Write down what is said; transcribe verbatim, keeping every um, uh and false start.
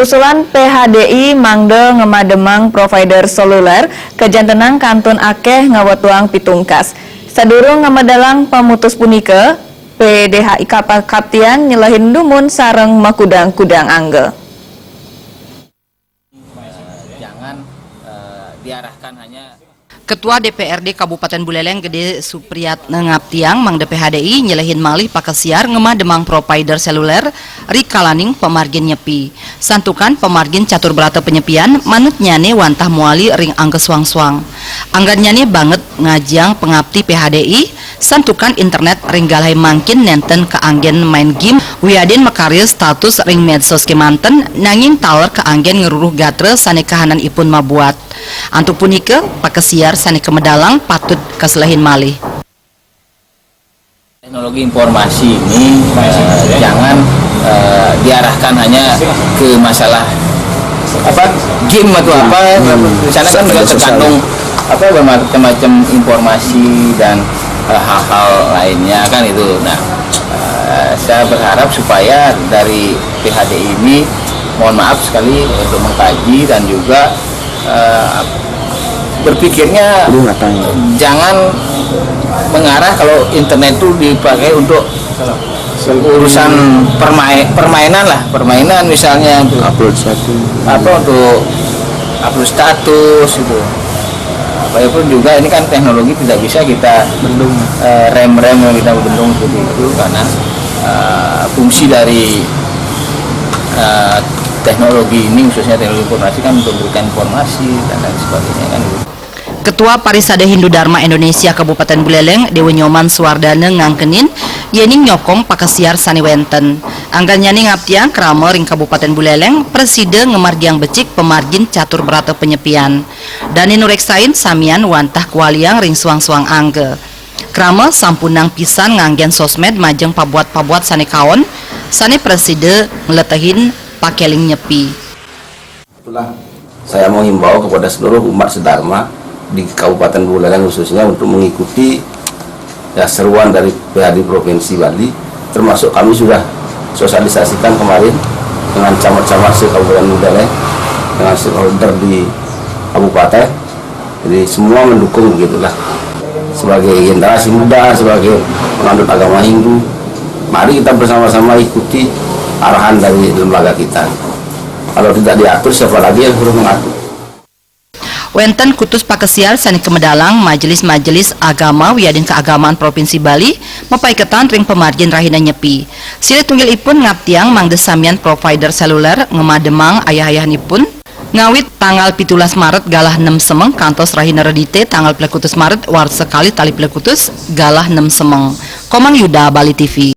Usulan P H D I mangda ngamademang provider seluler, kajantenang kantun akéh ngawetuang pitungkas. Sadurung ngamedalang pamutus punika, P D H I kapakaptian nyelehin dumun sareng makudang-kudang angga. Jangan, eh, diarahkan hanya Ketua D P R D Kabupaten Buleleng Gede Supriyatna ngaptiang mangda P H D I nyelehin malih pakasiar ngamademang provider seluler ri kalaning pamargin nyepi. Santukan pamargin catur brata panyepian manutnyane wantah mawali ring angga suang-suang. Anggannyane banget ngajiang pangapti P H D I, santukan internet ring galahé mangkin nénten kaanggen main game wiadin makarya status ring medsos kemanten, nanging taler kaanggen ngruruh gatra sane kahananipun mabuat. Antuk punika, pakasiar sane kamedalang patut kaselehin malih. Teknologi informasi ini, eh, jangan, eh, diarahkan hanya ke masalah apa, game atau apa. Di sana kan juga terkandung apa, bermacam-macam informasi dan, eh, hal-hal lainnya kan itu. Nah, eh, saya berharap supaya dari P H D I ini, mohon maaf sekali, untuk mengkaji dan juga eh, berpikirnya jangan mengarah kalau internet itu dipakai untuk urusan permai-, permainan lah, permainan misalnya untuk upload status, apa, untuk upload status itu. Apapun juga ini kan teknologi tidak bisa kita bendung, eh, rem-rem yang kita bendung seperti itu karena, eh, fungsi dari, eh, teknologi ini, khususnya teknologi informasi, kan untuk memberikan informasi dan lain sebagainya kan gitu. Ketua Parisada Hindu Dharma Indonesia Kabupaten Buleleng, Dewa Nyoman Suwardana ngangkenin, yening nyokong pakasiar sane wenten. Anggannyane ngaptiang krama ring Kabupaten Buleleng, prasida ngamargiang becik pamargin catur brata panyepian. Dane nureksain samian wantah kawaliang ring suang-suang angga. Krama sampunang pisan nganggen sosmed majeng pabuat-pabuat sane kaon, sane prasida ngletehin pakeling nyepi. Itulah saya mau himbau kepada seluruh umat sedharma di Kabupaten Buleleng khususnya untuk mengikuti, ya, seruan dari P H D I Provinsi Bali, termasuk kami sudah sosialisasikan kemarin dengan camat-camat se-Kabupaten Buleleng, dengan stakeholder di kabupaten. Jadi semua mendukung begitulah. Sebagai generasi muda, sebagai penganut agama Hindu, mari kita bersama-sama ikuti arahan dari lembaga kita. Kalau tidak diatur, siapa lagi yang suruh mengatur? Wenten kutus pakesiar sane kamedalang majelis-majelis agama wiadin keagamaan Provinsi Bali mapaiketan ring pamargin rahina Nyepi. Silih tunggilipun ngaptiang mangda samian provider seluler ngamademang ayah-ayahanipun ngawit tanggal pitulas Maret galah nem semeng kantos rahina Redite tanggal plekutus Maret warsa kalih tali plekutus galah nem semeng. Komang Yuda, Bali T V.